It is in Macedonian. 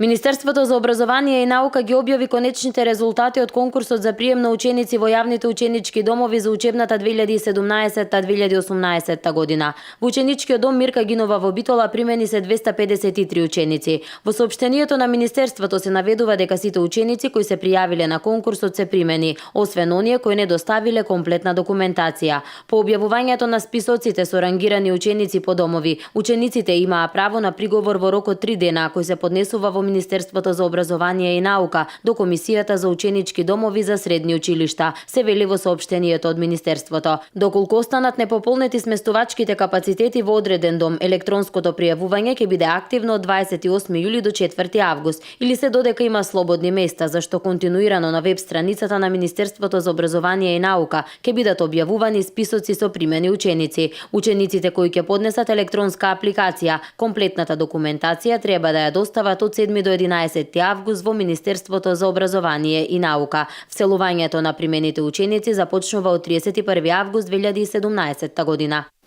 Министерството за образование и наука ги објави конечните резултати од конкурсот за прием на ученици во јавните ученички домови за учебната 2017-2018 година. Во ученичкиот дом Мирка Гинова во Битола примени се 253 ученици. Во соопштението на Министерството се наведува дека сите ученици кои се пријавиле на конкурсот се примени, освен оние кои не доставиле комплетна документација. По објавувањето на списоците со рангирани ученици по домови, учениците имаа право на приговор во рок од 3 дена, кој се поднесува во Министерството за образование и наука до Комисијата за ученички домови за средни училишта, се вели во соопштението од Министерството. Доколку останат непополнети сместувачките капацитети во одреден дом, електронското пријавување ќе биде активно од 28 јули до 4 август или се додека има слободни места, зашто континуирано на веб страницата на Министерството за образование и наука ќе бидат објавувани списоци со примени ученици. Учениците кои ќе поднесат електронска апликација, комплетната документација треба да ја достават од 7 до 11 август во Министерството за образование и наука. Вселувањето на примените ученици започнува од 31 август 2017 година.